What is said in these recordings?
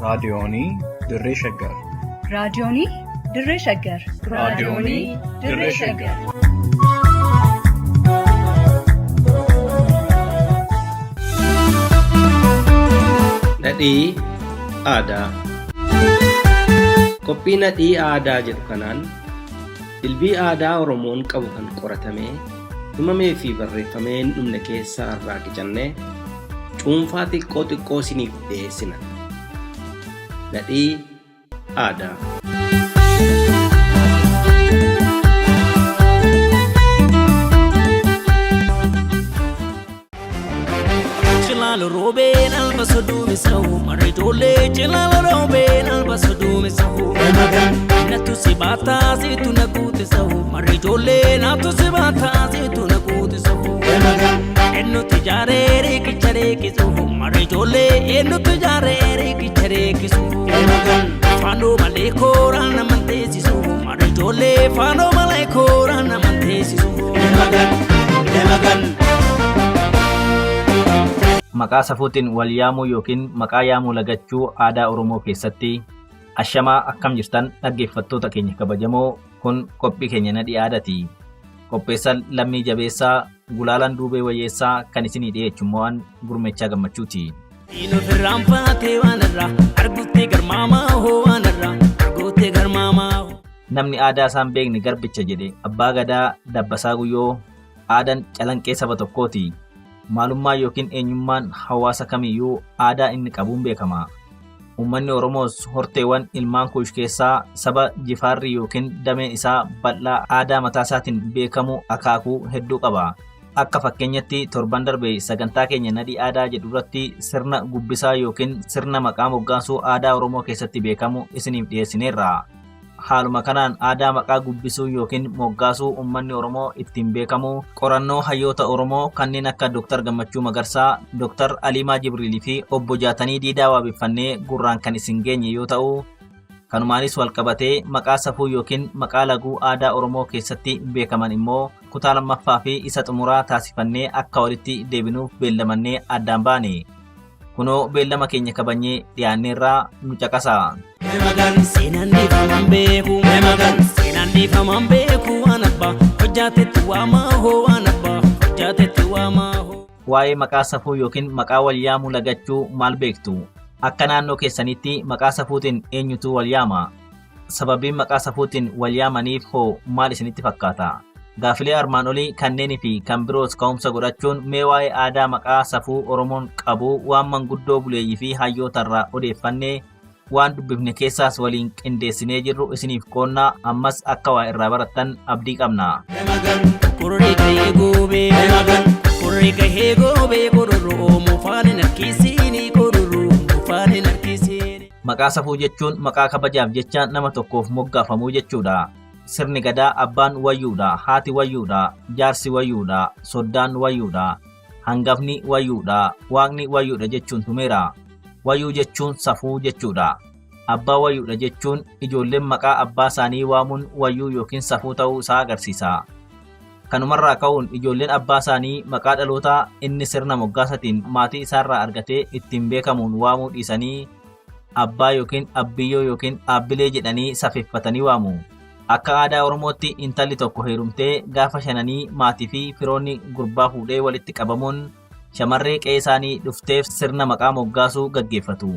Raadiyoonii Dirree Shaggar. Raadiyoonii Dirree Shaggar. Raadiyoonii Dirree Shaggar. Dhadhii aadaa. Qophii nadhii aadaa jedhu kanaan dilbii aadaa Oromoon qabu kan qoratamee, himamee fi barreeffamee hin dhumne keessaa irraa qicannee cuunfaa xiqqoo xiqqoo isiniif dhiyeessina. Nadhii aadaa. Cilaalo roobeen alba soduumisahu marri ijoollee cilaalo roobeen alba soduumisahu. Natu si baataa siitu na guutisahu marri ijoollee natu si baataa siitu na guutisahu. Eenyutu ijaaree riikicha reekisu marri ijoollee eenyutu ijaaree riikicha reekisu. Faanoo malee kooraan naman teessisu marri ijoollee faanoo malee kooraan naman teessisu. Maqaa safuutiin wal yaamuu yookiin maqaa yaamuu lagachuu aadaa Oromoo keessatti ashamaa akkam jirtan dhaggeeffattoota keenya kabajamoo kun qophii keenya nadhii aadaati. Qopheessaan Lammii Jabeessaa Gulaalaan Duubee Wayyeessaa kan isinii dhiyeechu mo'an Gurmeechaa Gammachuuti. Diin ofirraan baatee waan irraa arguutti garmaamaa hoo waan irraa arguutti garmaamaa hoo. Namni aadaa isaa hin beekne garbicha jedhe Abbaa Gadaa Dabbasaa Guyyoo. Aadaan calanqee saba tokkooti. Maalummaa yookiin eenyummaan hawaasa kamiyyuu aadaa inni qabuun beekama. Uummanni Oromoos horteewwan ilmaan Kuush keessaa saba Jifaarri yookiin dameen isaa bal'aa aadaa mataasaatiin beekamu akaakuu hedduu qaba. Akka fakkeenyatti torban darbe sagantaa keenya Nadhii Aadaa jedhu irratti sirna gubbisaa yookiin sirna maqaa moggaasuu aadaa Oromoo keessatti beekamu isiniif dhiyeessineerra. Haaluma kanaan aadaa maqaa gubbisuu yookiin moggaasuu uummanni Oromoo ittiin beekamu qorannoo hayyoota Oromoo kanneen akka Dr. Gammachuu Magarsaa, Dr. Aliimaa Jibriilii fi Obbo Jaatanii Diidaa waabeffannee gurraan kan isin geenye yoo ta'u, kanumaanis walqabatee maqaa safuu yookiin maqaa laguu aadaa Oromoo keessatti beekaman immoo kutaa lammaffaa fi isa xumuraa taasifannee akka walitti deebinuuf beellamannee addaan baane. Kunoo beellama keenya kabajnee dhiyaanneerraa nu caqasaa. Seenaan dhiifaman beeku seenaan dhiifaman beeku waan abbaa hojjaatetti waamaa hoo waan abbaa hojjaatetti waamaa hoo. Waa'ee maqaa safuu yookiin maqaa wal yaamuu lagachuu maal beektu? Akka naannoo keessaniitti maqaa safuutiin eenyutu wal yaama? Sababiin maqaa safuutiin wal yaamaniif hoo maal isinitti fakkaata? Gaafilee armaan olii kanneenii fi kan biroos ka'umsa godhachuun mee waa'ee aadaa maqaa safuu Oromoon qabu waan manguddoo buleeyyii fi hayyootarraa odeeffannee waan dubbifne keessaas waliin qindeessinee jirru isiniif qoonnaa ammas akka waa irraa barattan abdii qabna. Kurri gahee goobee kurri gahee goobee kororoo muufaan hin harkisiini kororoo muufaan hin harkisiini. Maqaa safuu jechuun maqaa kabajaaf jecha nama tokkoof moggaafamuu jechuudha. Sirni gadaa abbaan wayyuudha, haati wayyuudha, jaarsi wayyuudha, soddaan wayyuudha, hangafni wayyuudha, waaqni wayyuudha jechuun tumeera. Wayyuu jechuun safuu jechuudha. Abbaa wayyuudha jechuun ijoolleen maqaa abbaa isaanii waamuun wayyuu yookiin safuu ta'uu isaa agarsiisa. Kanumarraa ka'uun ijoolleen abbaa isaanii maqaa dhalootaa inni sirna moggaasatiin maatii isaarraa argatee ittiin beekamuun waamuu dhiisanii abbaa yookiin abbiyyoo yookiin aabbilee jedhanii safeeffatanii waamu. Akka aadaa Oromootti intalli tokko heerumtee gaafa shananii maatii fi firoonni gurbaa fuudhee walitti qabamuun shamarree qe'ee isaanii dhufteef sirna maqaa moggaasuu gaggeeffatu.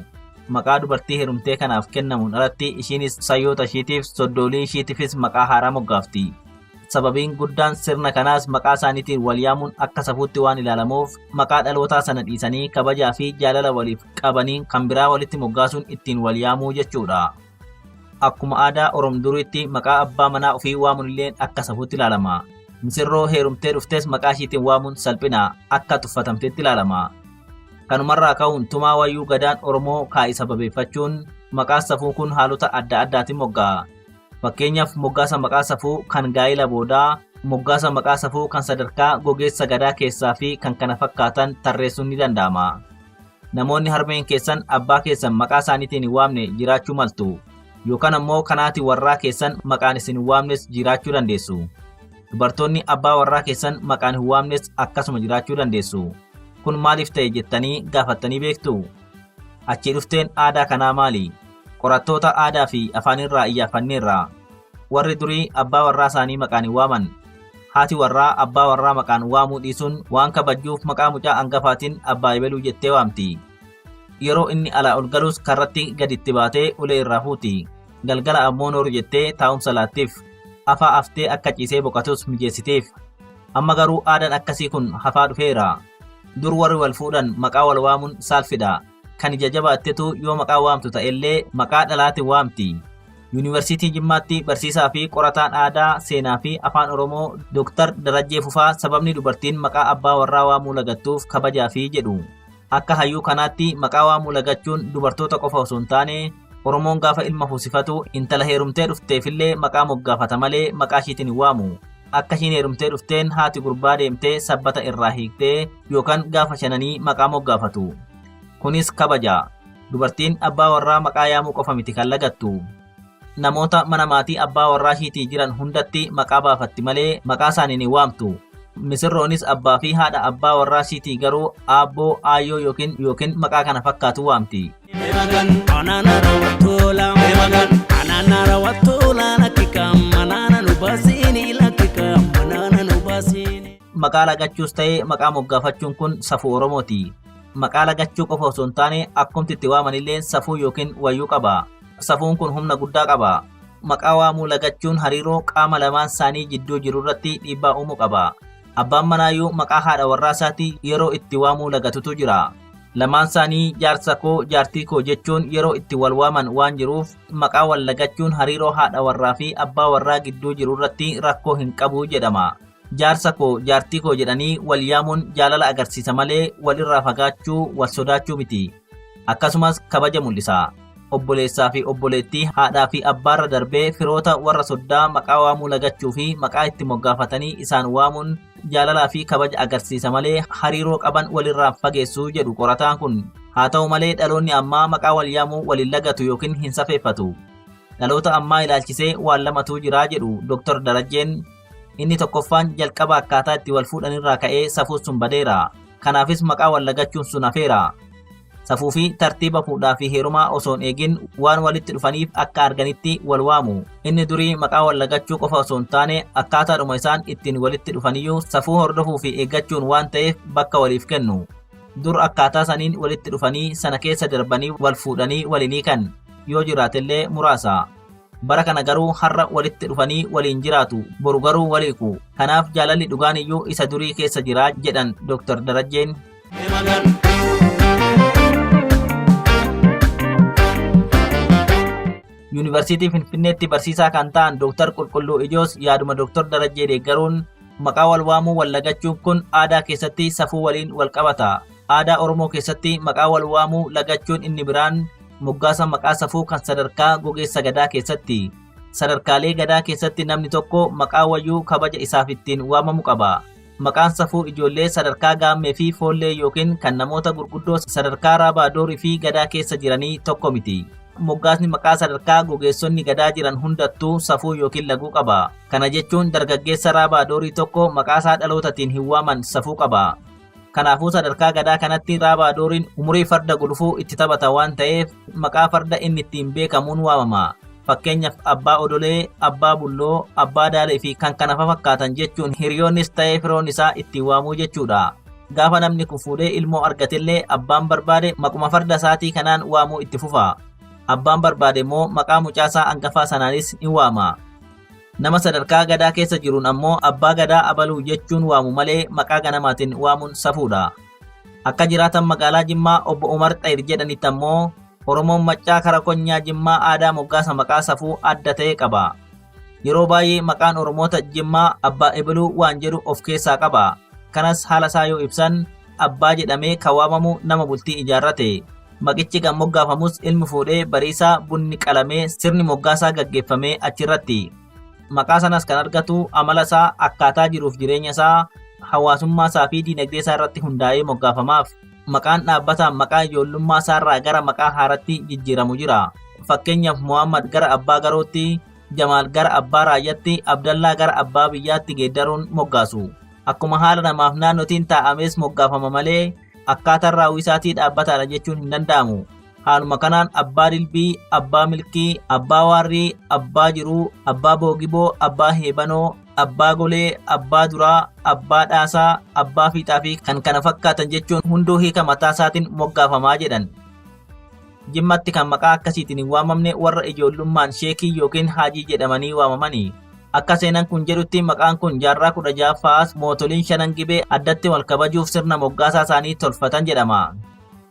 Maqaa dubartii heerumtee kanaaf kennamuun alatti ishiinis sayyoota ishiitiif soddoolii ishiitiifis maqaa haaraa moggaafti. Sababiin guddaan sirna kanaas maqaa isaaniitiin wal yaamuun akka safuutti waan ilaalamuuf maqaa dhalootaa sana dhiisanii kabajaa fi jaalala waliif qabaniin kan biraa walitti moggaasuun ittiin wal yaamuu jechuudha. Akkuma aadaa Oromduriitti maqaa abbaa manaa ofii waamuun illee akka safuutti ilaalama. Misirroo heerumtee dhuftes maqaa ishiitiin waamuun salphina akka tuffatamteetti ilaalama. Kanumarraa ka'uun tumaa wayyuu gadaan Oromoo kaa'e sababeeffachuun maqaan safuu kun haalota adda addaatiin mogga'a. Fakkeenyaaf moggaasa maqaa safuu kan gaa'ila boodaa, moggaasa maqaa safuu kan sadarkaa gogeessa gadaa keessaa fi kan kana fakkaatan tarreessuun ni danda'ama. Namoonni harmeen keessan abbaa keessan maqaa isaaniitiin hin waamne jiraachuu maltu. Yookaan ammoo kan haati warraa keessan maqaan isin hin waamnes jiraachuu dandeessu. Dubartoonni abbaa warraa keessan maqaan hin waamnes akkasuma jiraachuu dandeessu. Kun maaliif ta'e jettanii gaafattanii beektuu? Achii dhufteen aadaa kanaa maali? Qorattoota aadaa fi afaanirraa iyyaafanneerra. Warri durii abbaa warraa isaanii maqaan hin waaman. Haati warraa abbaa warraa maqaan waamuu dhiisuun waan kabajjuuf maqaa mucaa angafaatiin abbaa ebeluu jettee waamti. Yeroo inni alaa ol galus karratti gad itti baatee ulee irraa fuuti. Galgala ammoo nooru jettee taa'umsa laattiif. Afaa aftee akka ciisee boqatus mijeessitiif. Amma garuu aadaan akkasii kun hafaa dhufeera. Dur warri wal fuudhan maqaa wal waamuun saalfidha. Kan ija jabaattetu yoo maqaa waamtu ta'ellee maqaa dhalaatiin waamti. Yuunivarsiitii Jimmaatti barsiisaa fi qorataan aadaa, seenaa fi afaan Oromoo Dr. Darajjee Fufaa sababni dubartiin maqaa abbaa warraa waamuu lagattuuf kabajaafi jedhu. Akka hayyuu kanaatti maqaa waamuu lagachuun dubartoota qofa osoo hin taane Oromoon gaafa ilma fuusifatu intala heerumtee dhufteefillee maqaa moggaafata malee maqaa ishiitiin hin waamu. Akka ishiin heerumtee dhufteen haati gurbaa deemtee sabbata irraa hiiktee yookaan gaafa shananii maqaa moggaafatu. Kunis kabaja. Dubartiin abbaa warraa maqaa yaamuu qofa miti kan lagattu. Namoota mana maatii abbaa warraa ishiitii jiran hundatti maqaa baafatti malee maqaa isaaniin hin waamtu. Misirroonis abbaa fi haadha abbaa warraa ishiitii garuu aabboo, aayyoo yookiin yookiin maqaa kana fakkaatu waamti. Anaana rawwatoola anaana rawwatoola lakkika manaana nu baasiini lakkika manaana nu baasiini. Maqaa lagachuus ta'ee maqaa moggaafachuun kun safuu Oromooti. Maqaa lagachuu qofa osoo hin taane akkumti itti waamanillee safuu yookiin wayyuu qaba. Safuun kun humna guddaa qaba. Maqaa waamuu lagachuun hariiroo qaama lamaan isaanii jidduu jiru irratti dhiibbaa uumuu qaba. Abbaan manaayyuu maqaa haadha warraa isaatii yeroo itti waamuu lagatutu jira. Lamaan isaanii jaarsa koo jaartii koo jechuun yeroo itti wal waaman waan jiruuf maqaa wal lagachuun hariiroo haadha warraa fi abbaa warraa gidduu jiru irratti rakkoo hin qabu jedhama. Jaarsa koo jaartii koo jedhanii wal yaamuun jaalala agarsiisa malee walirraa fagaachuu wal sodaachuu miti. Akkasumas kabaja mul'isa. Obboleessaa fi obboleettii haadhaa fi abbaarra darbee firoota warra soddaa maqaa waamuu lagachuu fi maqaa itti moggaafatanii isaan waamuun jaalalaa fi kabaja agarsiisa malee hariiroo qaban walirraa fageessu jedhu qorataan kun. Haa ta'u malee dhaloonni ammaa maqaa wal yaamuu waliin lagatu yookiin hin safeeffatu. Dhaloota ammaa ilaalchisee waan lamatu jira jedhu Dr. Darajjeen. Inni tokkoffaan jalqaba akkaataa itti wal fuudhanirraa ka'ee safuun sun badeera. Kanaafis maqaa wal lagachuun sun hafeera. Safuu fi tartiiba fuudhaa fi heerumaa osoo hin eegin waan walitti dhufaniif akka arganitti wal waamu. Inni durii maqaa wal lagachuu qofa osoo hin taane akkaataadhuma isaan ittiin walitti dhufaniyyuu safuu hordofuu fi eeggachuun waan ta'eef bakka waliif kennu. Dur akkaataa saniin walitti dhufanii sana keessa darbanii wal fuudhanii waliin hiikan yoo jiraatellee muraasa. Bara kana garuu har'a walitti dhufanii waliin jiraatu, boru garuu wal hiiku. Kanaaf jaalalli dhugaan iyyuu isa durii keessa jira jedhan Dr. Darajjeen. Yuunivarsiitii Finfinneetti barsiisaa kan ta'an Dr. Qulqulluu Ijoos yaaduma Dr. Darajjee deeggaruun maqaa wal waamuu wal lagachuun kun aadaa keessatti safuu waliin wal qabata. Aadaa Oromoo keessatti maqaa wal waamuu lagachuun inni biraan moggaasa maqaa safuu kan sadarkaa gogeessa gadaa keessatti. Sadarkaalee gadaa keessatti namni tokko maqaa wayyuu kabaja isaaf ittiin waamamu qaba. Maqaan safuu ijoollee sadarkaa gaammee fi foollee yookiin kan namoota gurguddoo sadarkaa raabaa doorii fi gadaa keessa jiranii tokko miti. Moggaasni maqaa sadarkaa gogeessonni gadaa jiran hundattuu safuu yookiin laguu qaba. Kana jechuun dargaggeessa raabaa doorii tokko maqaasaa dhalootatiin hin waaman safuu qaba. Kanaafuu sadarkaa gadaa kanatti raabaa dooriin umurii farda gulufuu itti taphata waan ta'eef maqaa farda inni ittiin beekamuun waamama. Fakkeenyaaf abbaa odolee, abbaa bulloo, abbaa daalee fi kan kana fakkaatan jechuun hiriyoonnis ta'ee firoon isaa ittiin waamuu jechuudha. Gaafa namni kun fuudhee ilmoo argatellee abbaan barbaade maquma farda isaatii kanaan waamuu itti fufa. Abbaan barbaade immoo maqaa mucaasaa angafaa sanaanis ni waama. Nama sadarkaa gadaa keessa jiruun ammoo abbaa gadaa abaluu jechuun waamu malee maqaa ganamaatiin waamuun safuudha. Akka jiraatan magaalaa Jimmaa obbo Umar Xayir jedhanitti ammoo Oromoon Maccaa kara konyaa Jimmaa aadaa moggaasa maqaa safuu adda ta'e qaba. Yeroo baay'ee maqaan Oromoota Jimmaa abbaa ebaluu waan jedhu of keessaa qaba. Kanas haala isaa yoo ibsan abbaa jedhamee kan waamamu nama bultii ijaarrate. Maqichi kan moggaafamus ilmi fuudhee bariisaa bunni qalamee sirni moggaasaa gaggeeffamee achirratti. Maqaa sanas kan argatu amala isaa akkaataa jiruuf jireenya isaa hawaasummaa isaa fi diinagdee isaa irratti hundaa'ee moggaafamaaf. Maqaan dhaabbataan maqaa ijoollummaa isaarraa gara maqaa haaratti jijjiiramu jira. Fakkeenyaaf Muhammad gara abbaa garootti, Jamaal gara abbaa raayyaatti, Abdallaa gara abbaa biyyaatti geeddaruun moggaasu. Akkuma haala namaaf naannootiin taa'amees moggaafama malee akkaataan raawwii isaatii dhaabbataadha jechuun hin danda'amu. Haaluma kanaan Abbaa Dilbii, Abbaa Milkii, Abbaa Waarrii, Abbaa Jiruu, Abbaa Boogiboo, Abbaa Heebanoo, Abbaa Golee, Abbaa Duraa, Abbaa Dhaasaa, Abbaa Fiixaa fi kan kana fakkaatan jechuun hunduu hiika mataa isaatiin moggaafamaa jedhan. Jimmatti kan maqaa akkasiitiin hin waamamne warra ijoollummaan Sheekii yookiin Haajii jedhamanii waamamani. Akka seenan kun jedhutti maqaan kun jaarraa 16ffaas mootoliin shanan Gibee addatti wal kabajuuf sirna moggaasaa isaanii tolfatan jedhama.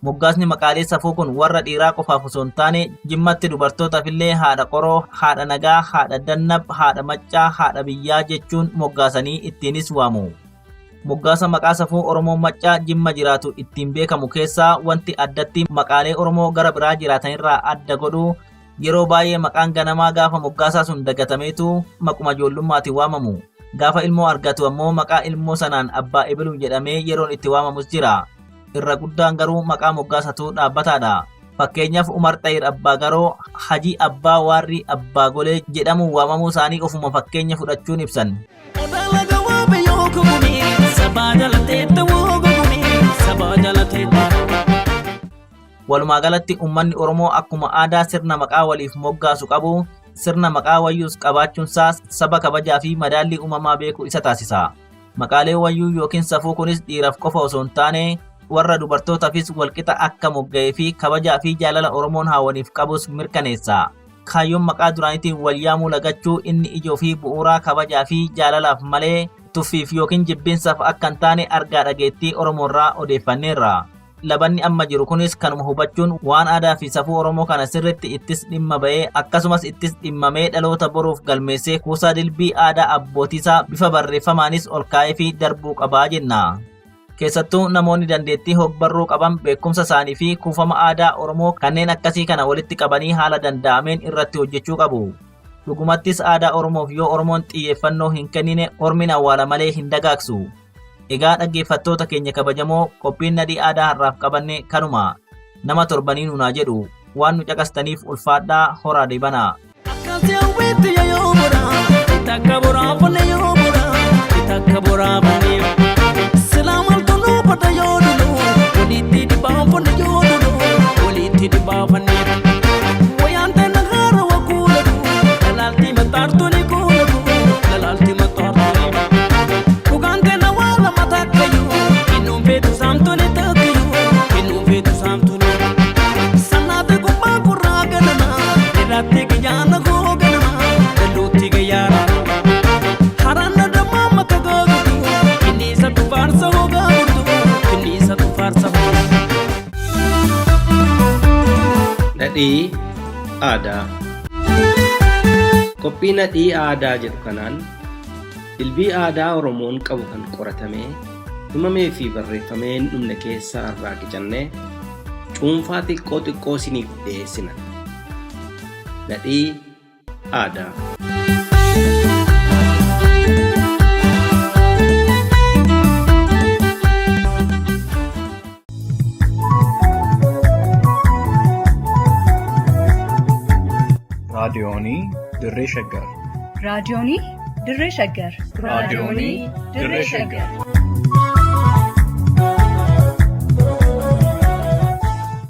Moggaasni maqaalee safuu kun warra dhiiraa qofaaf osoo hin taane Jimmatti dubartootaafillee haadha qoroo, haadha nagaa, haadha dannab, haadha maccaa, haadha biyyaa jechuun moggaasanii ittiinis waamu. Moggaasa maqaa safuu Oromoon Maccaa Jimma jiraatu ittiin beekamu keessaa wanti addatti maqaalee Oromoo gara biraa jiraatanirraa adda godhu yeroo baay'ee maqaan ganamaa gaafa moggaasaa sun dagatameetu maquma ijoollummaatiin waamamu. Gaafa ilmoo argatu ammoo maqaa ilmoo sanaan abbaa ebelu jedhamee yeroon itti waamamus jira. Irra guddaan garuu maqaa moggaasatu dhaabbataadha. Fakkeenyaaf Umar Xayir Abbaa Garoo, Hajii Abbaa Waarrii Abbaa Golee jedhamuun waamamuu isaanii ofuma fakkeenya fudhachuun ibsan. Odaa laga waabe yoo gugumi, sabaa jalateetta woo gugumi, sabaa jalateetta. Walumaa galatti uummanni Oromoo akkuma aadaa sirna maqaa waliif moggaasu qabu, sirna maqaa wayyuus qabaachuunsaa saba kabajaa fi madaallii uumamaa beeku isa taasisa. Maqaalee wayyuu yookiin safuu kunis dhiiraaf qofa osoo hin taane warra dubartootaafis walqixa akka mogga'ee fi kabajaa fi jaalala Oromoon haawwaniif qabus mirkaneessa. Kaayyoon maqaa duraaniitiin wal yaamuu lagachuu inni ijoo fi bu'uuraa kabajaa fi jaalalaaf malee tuffiif yookiin jibbiinsaaf akka hin taane argaa dhageettii Oromoorraa odeeffanneerra. Labanni amma jiru kunis kanuma hubachuun waan aadaa fi safuu Oromoo kana sirriitti ittis dhimma ba'ee akkasumas ittis dhimmamee dhaloota boruuf galmeessee kuusaa dilbii aadaa abbootiisaa bifa barreeffamaanis ol kaa'ee fi darbuu qabaa jenna. Keessattuu namoonni dandeettii hogbarruu qaban beekumsa isaanii fi kuufama aadaa Oromoo kanneen akkasii kana walitti qabanii haala danda'ameen irratti hojjechuu qabu. Dhugumattis aadaa Oromoof yoo Oromoon xiyyeeffannoo hin kennine ormiin awwaala malee hin dagaagsu. Egaa dhaggeeffattoota keenya kabajamoo qophiin nadhii aadaa har'aaf qabanne kanuma. Nama torbanii nuunaa jedhu waan nu caqastaniif ulfaadhaa horaa deebanaa. Akkasii hawwiitti yoo boraa, takka boraa fonne yoo boraa, takka boraa fonne. Silaa maaltu nuu bada yoo dulu, walitti dhibaa fonne yoo dulu, walitti dhibaa fonne. Wayaan ta'e haara wakuulatu, lalaalti mataartu ni kuulatu, lalaalti mataartu ni. Dhugaan ta'e waa lama takkayyuu, innuun feetu saamtu ni takkayyuu, innuun feetu saamtu ni. Sanaati gubbaa gurraa ganama, dheeraatti gayyaana koo ganama, dalluutti gayyaana. Haraan adamaa maka gaagurtu, kinniisa tufaarsa hoo gaagurtu, kinniisa tufaarsa hoo. Nadhii aadaa. Qophii nadhii aadaa jedhu kanaan dilbii aadaa Oromoon qabu kan qoratamee himamee fi barreeffamee hin dhumne keessaa irraa qicannee cuunfaa xiqqoo xiqqoo isiniif dhiyeessina. Nadhii aadaa. Raadiyoonii Dirree Shaggar. Raadiyoonii Dirree Shaggar. Raadiyoonii Dirree Shaggar.